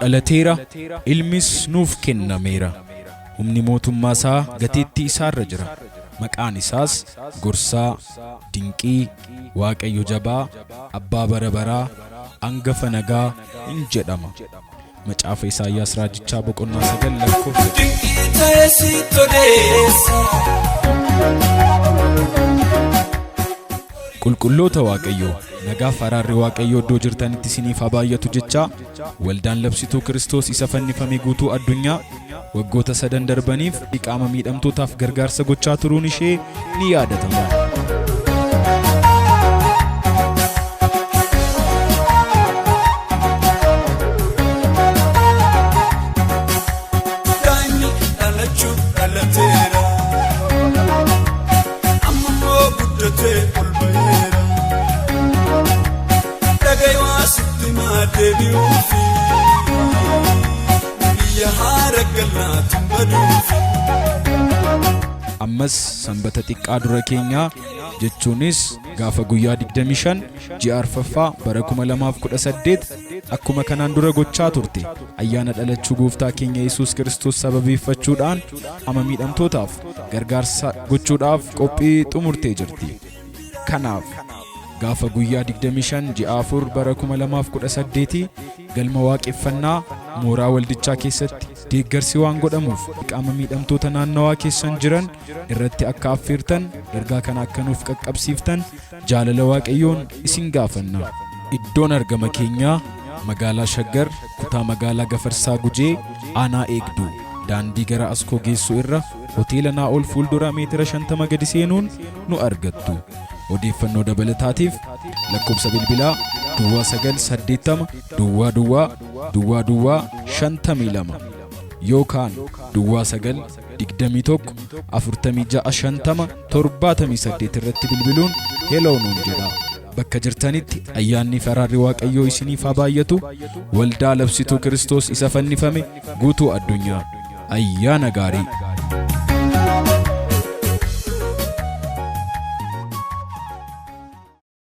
Dhalateera, ilmis nuuf kennameera. Humni mootummaa isaa gateettii isaarra jira. Maqaan isaas Gorsaa, Dinqii, Waaqayyo Jabaa, Abbaa Bara Baraa, Angafa Nagaa in jedhama. Macaafa Isaayyaas Raajichaa boqonnaa 9 lakkoofsa Dinqii ta'e sitti odeessa. Qulqulloota Waaqayyoo, nagaaf araarri Waaqayyoo iddoo jirtanitti isiniif haa baay'atu jechaa, Waldaan Labsituu Kiristoos isa fannifame guutuu addunyaa waggoota sadan darbaniif qaama miidhamtootaaf gargaarsa gochaa turuun ishee ni yaadatama. Daa'imni dhalachuu dhalateera. Amma immoo guddatee ol ba'eera. Dhaga'i waa sitti maa deebi'uufi. Biyya haara galnaatu baduufi. Ammas sanbata xiqqaa dura keenyaa jechuunis gaafa guyyaa 25 ji'a arfaffaa bara 2018 akkuma kanaan dura gochaa turte ayyaana dhalachuu gooftaa keenya Yesuus Kiristoos sababeeffachuudhaan qaama miidhamtootaaf gargaarsa gochuudhaaf qophii xumurtee jirti. Kanaaf gaafa guyyaa 25 ji'a 4 bara 2018 galma waaqeffannaa mooraa waldichaa keessatti deeggarsi waan godhamuuf qaama miidhamtoota naannawaa keessan jiran irratti akka affeertan ergaa kana akka nuuf qaqqabsiiftan jaalala Waaqayyoon isin gaafanna. Iddoon argama keenyaa magaalaa Shaggar kutaa magaalaa Gafarsaa Gujee aanaa Eegduu daandii gara Askoo geessu irra hoteela Naa'ol fuuldura meetira 50 gadi seenuun nu argattu. Odeeffannoo dabalataatiif lakkoofsa bilbilaa duwwaa 9 80 duwwaa duwwaa duwwaa duwwaa 52 yookaan duwwaa 9 21 46 50 78 irratti bilbiluun heloo nuun jedhaa. Bakka jirtanitti ayyaanni fi araarri Waaqayyoo isiniif haa baay'atu. Waldaa Labsituu Kiristoos isa fannifame guutuu addunyaa. Ayyaana gaarii!